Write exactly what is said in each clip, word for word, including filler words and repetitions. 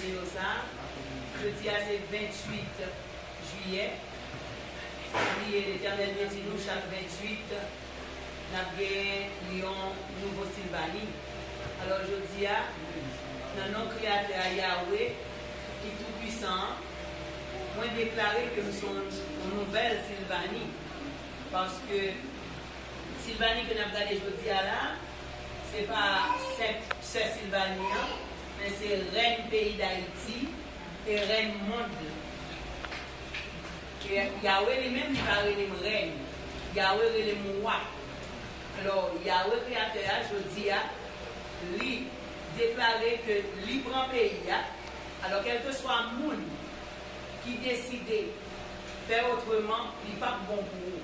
Yo sa, jodi a se venntuit jiyè. Bliye, Letènèl te di nou chak venntuit, n ap gen yon nouvo Silvani. Alò, jodi a, nan non Kreyatè a, Yawe, ki tou pwisan an, mwen deklare ke m se yon, yon nouvèl Silvani. Paske Silvani ke n ap gade jodi a la, se pa senp sè Silvani an, men se rèn peyi Dayiti e rèn mond lan. E Yawe li menm, li pa rele m rèn. Yawe rele m wa. Alò, Yawe Kreyatè a, jodi a, li deklare ke li pran peyi a. Alò, kèlkeswa moun ki deside fè otreman, li p ap bon pou ou.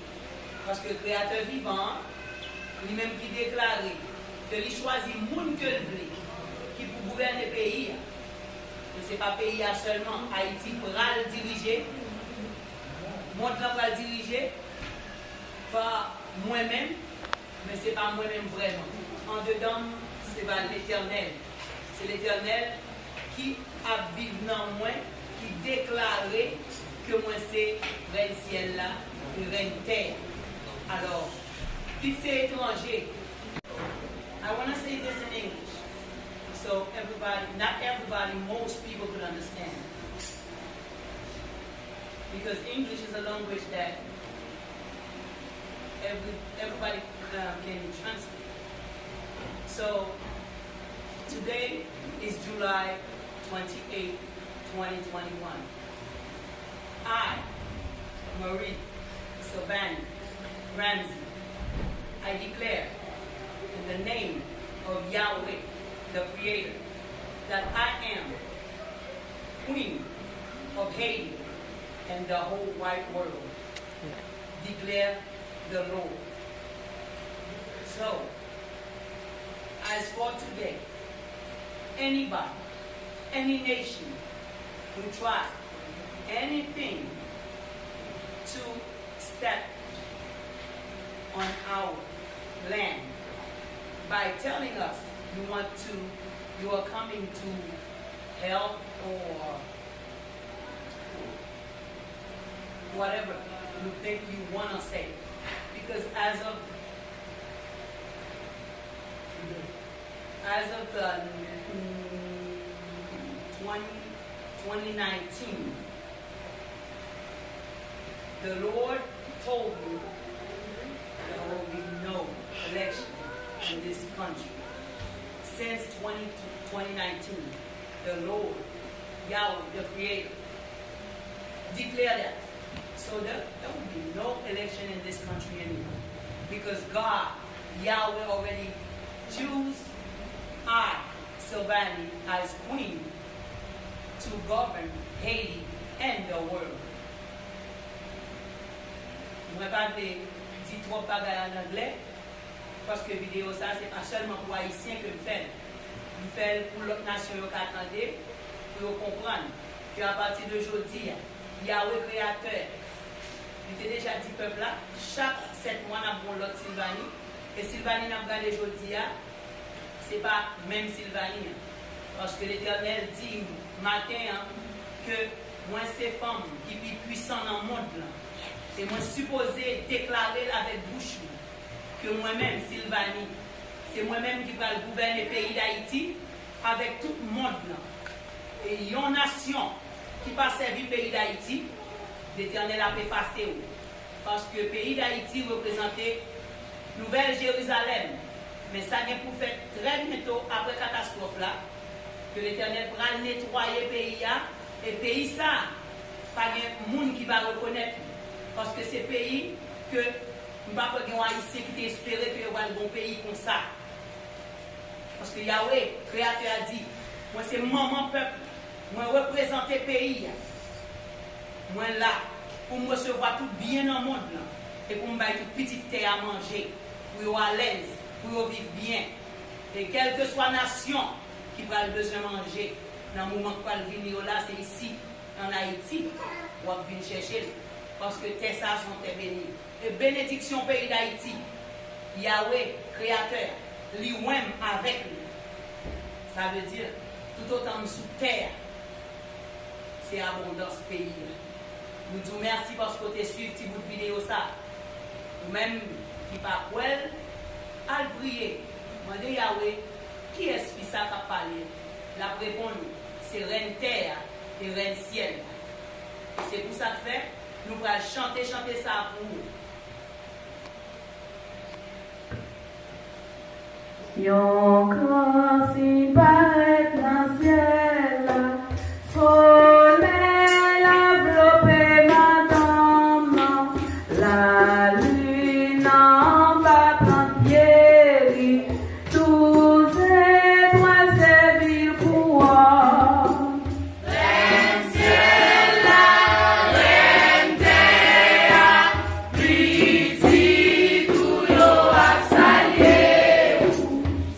Paske Kreyatè vivan an, li menm ki deklare ke li chwazi moun ke l vle, ki pou gouvène peyi a. E se pa peyi a sèlman, Ayiti pral dirije, mond lan pral dirije pa mwen menm, men se pa mwen menm vrèman. Andedan m, se pa Letènèl. Se Letènèl ki ap viv nan mwen, ki deklare ke mwen se rèn syèl la, e rèn tè a. Alò, kit se etranje. I wanna say this in English. So everybody, not everybody, most people could understand. Because English is a language that every, everybody, um, can translate. So today is July twenty-eighth, twenty twenty-one. I, Marie Sylvanie Ramsey, I declare in the name of Yahweh, the Creator, that I am Queen of Haiti and the whole wide world, declare the Lord. So, as for today, anybody, any nation who try anything to step on our land by telling us you want to, you are coming to help or whatever you think you wanna say. Because as of as of the mm, twenty, twenty nineteen, the Lord told me there will be no election in this country. Since twenty, twenty nineteen, the Lord, Yahweh, the Creator, declare that. So there, there will be no election in this country anymore. Because God, Yahweh, already choose I, Sylvanie, as queen to govern Haiti and the world. Mwen pa vle di twòp bagay an anglè, paske videyo sa se pa sèlman pou Ayisyen ke m fè l. M fè l pou lòt nasyon yo ka tande, pou yo konprann ke apati de jodi a, Yahweh Kreyatè, li te deja di pèp la, chak sèt mwa n ap gen yon lòt Silvani, e Silvani n ap gade jodi a, se pa menm Silvani an. Paske Letènèl di m maten an ke mwen se fanm ki pi pwisan nan mond lan. E mwen sipoze deklare l avèk bouch mwen ke mwen menm, Silvani, se mwen menm ki pral gouvène peyi Dayiti avèk tout mond lan. E yon nasyon ki pa sèvi peyi Dayiti, Letènèl ap efase w. Paske peyi Dayiti reprezante Nouvèl Jerizalèm. Men sa gen pou fèt trè byento apre katastwòf la, ke Letènèl pral netwaye peyi a, e peyi sa a, pa gen moun ki va rekonèt li. Paske se peyi ke m pa kwè gen yon Ayisyen ki te espere ke yo pral gen yon peyi konsa. Paske Yahweh, Kreyatè a di, mwen se manman pèp, mwen reprezante peyi a. Mwen la pou m resevwa tout byen nan mond lan e pou m bay tout pitit tè a manje, pou yo alèz, pou yo viv byen. E kèlkeswa nasyon ki pral bezwen manje nan moman k pral vini yo la, se isi, ann Ayiti, w ap vin chèche l. Paske tè sa a se yon tè beni. E benediksyon peyi Dayiti, Yahweh, Kreyatè a, li wè m avèk li. Sa vle di, toutotan m sou tè a, abondans peyi a. Nou di w mèsi paske w te swiv ti bout videyo sa. Ou menm ki pa kwè l, al priye. Mande Yawe, kiyès fi sa k ap pale? L ap reponn ou, se rèn tè a e rèn syèl la. Se pou sa k fè, nou pral chante chante sa pou ou. Yon gran siy parèt nan syèl la, solèy la vlope madanm nan, lalin nan pa pran pye li, douz etwal sèvi l pou wò. Rèn syèl la, rèn tè a, pitit ou yo ap salye ou.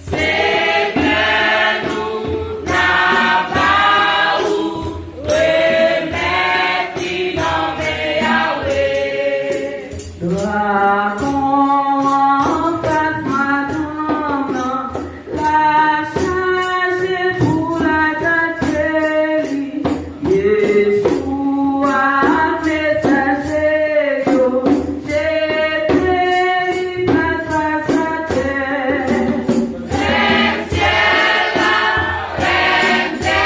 Senyè nou, n ap ba ou remèd ki nan men Yawe. Dragon an fas madanm nan, l ap chache pou l atake li. Yeshua ak mesaje yo jete li plat fas atè. Rèn syèl la, rèn tè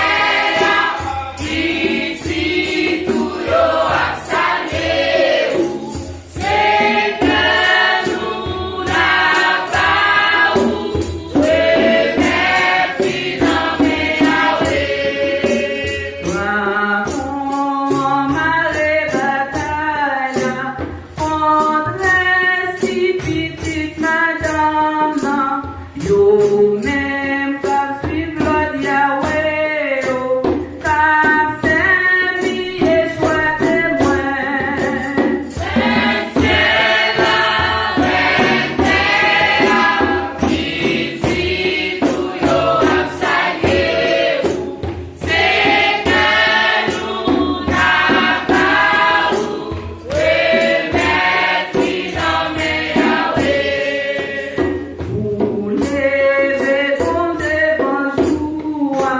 a, pitit ou yo ap salye ou. Senyè nou, n ap ba ou remèd ki nan men Yawe. Dragon an mare batay la, kontrè si pitit madanm nan. Yo menm k ap swiv lòd Yawe yo, k ap sèvi Yeshua temwen. Rèn syèl la, rèn tè a, pitit ou yo ap salye ou. Senyè nou, n ap ba ou remèd ki nan men Yawe. Ou leve bon devan jou a,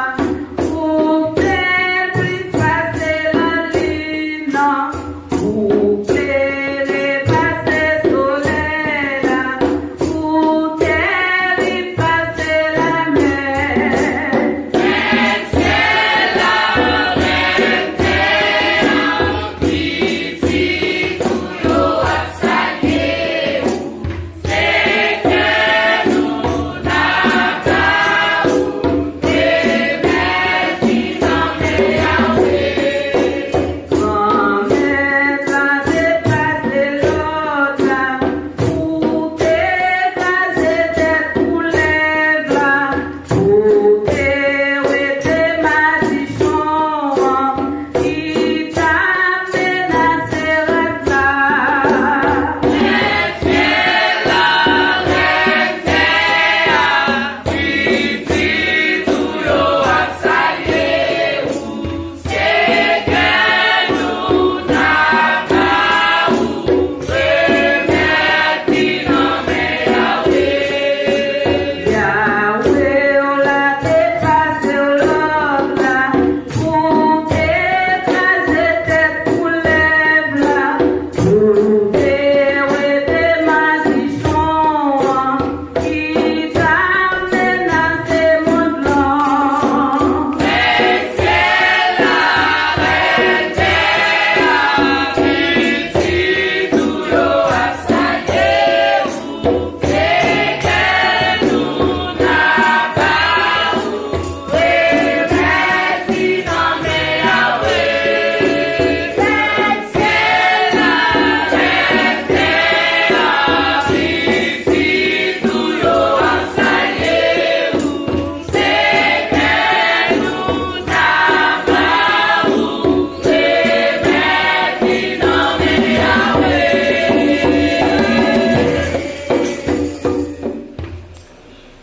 ou bèl plis pase lalin nan, ou klere pase solèy la, ou tèrib pase lamè. Rèn syèl la, rèn tè a, pitit ou yo ap salye ou. Senyè nou, n ap ba ou remèd ki nan men Yawe. Granmèt la te pase lòd la pou te kraze tèt koulèv la, pou te wete madichon an ki t ap menase ras la. Rèn syèl la, rèn tè a, pitit ou yo ap salye ou. Senyè nou, n ap ba ou remèd ki nan men Yawe. Yawe w la te pase w lòd la pou te kraze tèt koulèv la, pou te wete madichon an ki t ap menase mond lan. Rèn syèl la, rèn tè a, pitit ou yo ap salye ou. Senyè nou, n ap ba ou remèd ki nan men Yawe. Rèn syèl la, rèn tè a, pitit ou yo ap salye ou. Senyè nou, n ap ba ou remèd ki nan men Yawe.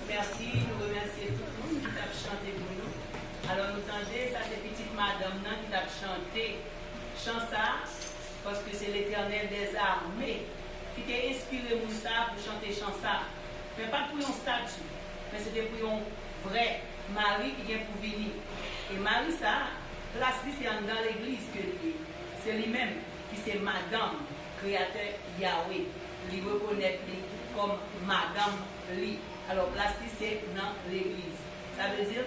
Mèsi, nou remèsye tout moun ki t ap chante pou nou. Alò, nou tande, sa se pitit madanm nan ki t ap chante chan sa a, paske se Letènèl dèzame ki te enspire moun sa a pou chante chan sa a. Men pa t pou yon estati, men se te pou yon vrè mari ki gen pou vini. E mari sa a, Plas li se anndan legliz ke li ye. Se li menm ki se madanm Kreyatè Yawe. Li rekonèt li kòm madanm li. Alò, plas li se nan legliz. Sa vle di,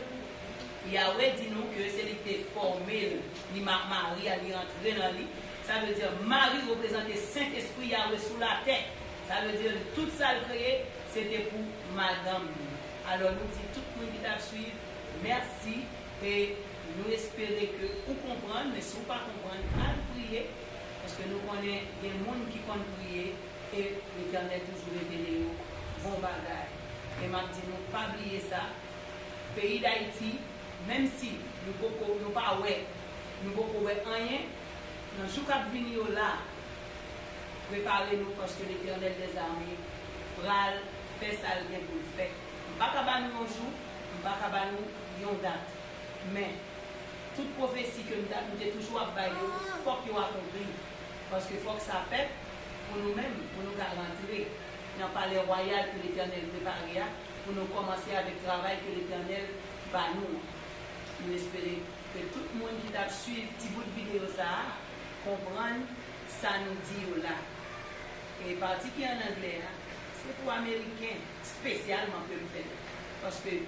Yawe di nou ke se li ki te fòme l, li ma-, mari a, li rantre nan li. Sa vle di, mari reprezante Sentespri Yawe sou latè. Sa vle di, tout sa l kreye, se te pou madanm li. Alò, nou di tout moun ki t ap swiv, mèsi, e nou espere ke ou konprann, men si w pa konprann, al priye, paske nou konnen gen moun ki konn priye, e Letènèl toujou revele yo bon bagay. E m ap di nou, pa bliye sa, peyi Dayiti, menm si nou poko, nou pa wè, nou poko wè anyen, nan jou k ap vini yo la, prepare nou, paske Letènèl dèzame pral fè sa l gen pou l fè. M pa ka ba nou yon jou, m pa ka ba nou yon dat. Men, tout pwofesi ke m ta, m te toujou ap bay yo, fòk yo akonpli. Paske fòk sa fèt pou nou menm, pou nou ka rantre nan palè wayal ke Letènèl prepare a, pou nou kòmanse avèk travay ke Letènèl ba nou an. Nou espere ke tout moun ki t ap swiv ti bout videyo sa a konprann sa nou di yo la. E pati ki ann anglè a, se pou Ameriken espesyalman ke m fè l. Paske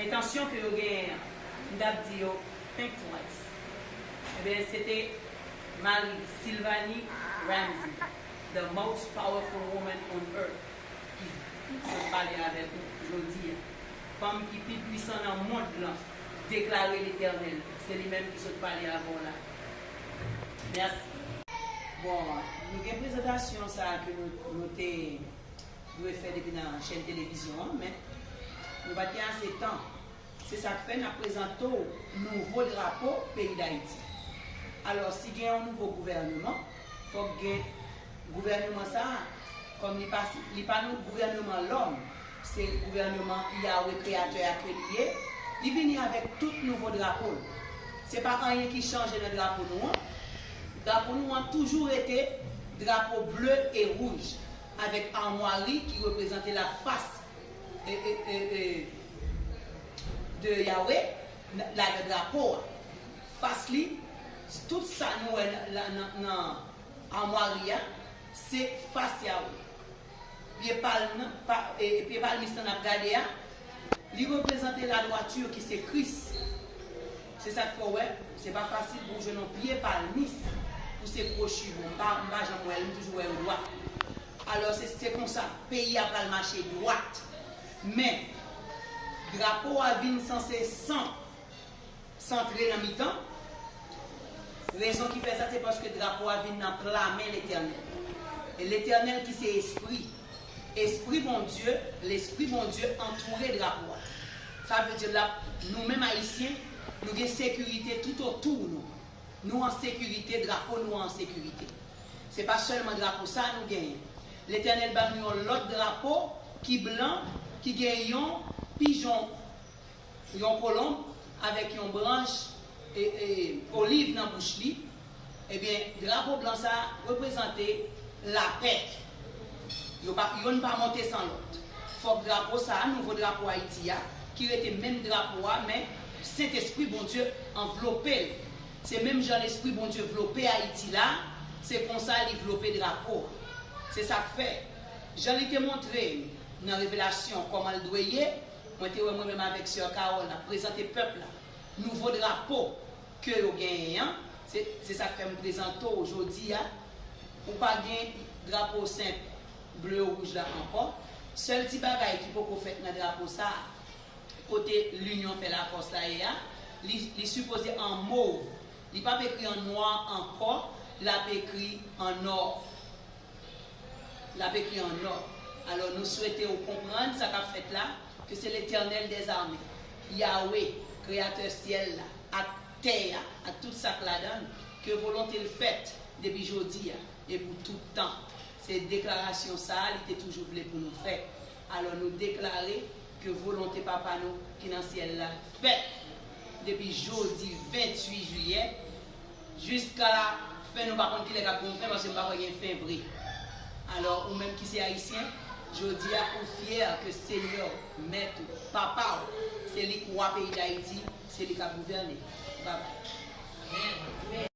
entansyon ke yo genyen an, m t ap di yo, think twice. Ebyen, se te Marie Sylvanie Ramsey, the most powerful woman on earth, ki sot pale avèk nou jodi a. Fanm ki pi pwisan nan mond lan, deklare Letènèl. Se li menm ki sot pale avè w la. Mèsi. Bon, nou gen prezantasyon sa a ke nou, nou te dwe fè depi nan chèn televizyon an, men nou pa t gen ase tan. Se sa k fè n ap prezante w nouvo drapo peyi Dayiti. Alò, si gen yon nouvo gouvèneman, fòk gen gouvèneman sa a, kòm li pa, li pa yon gouvèneman lòm, se gouvèneman Yawe Kreyatè a ke li ye, li vini avèk tout nouvo drapo l. Se pa anyen ki chanje nan drapo nou an. Drapo nou an toujou rete drapo ble e wouj, avèk amwari ki reprezante la fas e, e, e, e, de Yawe, n-, ladan drapo a. Fas li, tout sa nou wè nan, nan, nan, nan amwari a, se fas Yawe. Pye palm nan, pa, e, pye palmis lan n ap gade a, li reprezante ladwati ki se Kris. Se sa k fè w wè, se pa fasil pou w jwenn yon pye palmis pou se kwochi bon. M pa, m pa janm wè l, m toujou wè yo dwat. Alò, se, se konsa, peyi a pral mache dwat. Men, drapo a vin sanse san, santre nan mitan. Rezon ki fè sa, se paske drapo a vin nan pla men Letènèl. E Letènèl ki se Espri. Espri Bondye, Lespri Bondye antoure drapo a. Sa vle di la, nou menm Ayisyen, nou gen sekirite toutotou nou. Nou an sekirite, drapo nou an sekirite. Se pa sèlman drapo sa a nou genyen. Letènèl ba nou yon lòt drapo ki blan, ki gen yon pijon, yon kolonb avèk yon branch, e, e, oliv nan bouch li. Ebyen, drapo blan sa a reprezante lapè. Yo pa, yonn pa monte san lòt. Fòk drapo sa a, nouvo drapo Ayiti a, ki rete menm drapo a, men Sentespri Bondye anvlope l. Se menm jan Lespri Bondye vlope Ayiti la, se konsa li vlope drapo a. Se sa k fè, jan li te montre m nan revelasyon kòman l dwe ye, mwen te wè mwen menm avèk sè Carole n ap prezante pèp la nouvo drapo ke yo genyen an. Se, se sa k fè m prezante w jodi a. Ou pa gen drapo senp ble wouj la ankò. Sèl ti bagay ki poko fèt nan drapo sa a, kote Linyon fè lafòs la ye a, li, li sipoze an mov. Li p ap ekri an nwa ankò, l ap ekri an nò. L ap ekri an nò. Alò, nou swete w konprann sa k ap fèt la, ke se Letènèl dèzame, Yawe, Kreyatè syèl la, ak tè a, ak tout sa k ladan l, ke volonte l fèt depi jodi a e pou tout tan. Se deklarasyon sa a li te toujou vle pou nou fè. Alò, nou deklare ke volonte Papa nou ki nan syèl la fèt depi jodi venntuit jiyè, jiska la fen, nou pa konn kilè k ap gen fen, paske m pa kwè gen fen vre. Alò, ou menm ki se Ayisyen, jodi a, ou fyè ke Senyè w, Mèt ou, Papa w, se li k wa peyi Dayiti, se li k ap gouvène. Babay.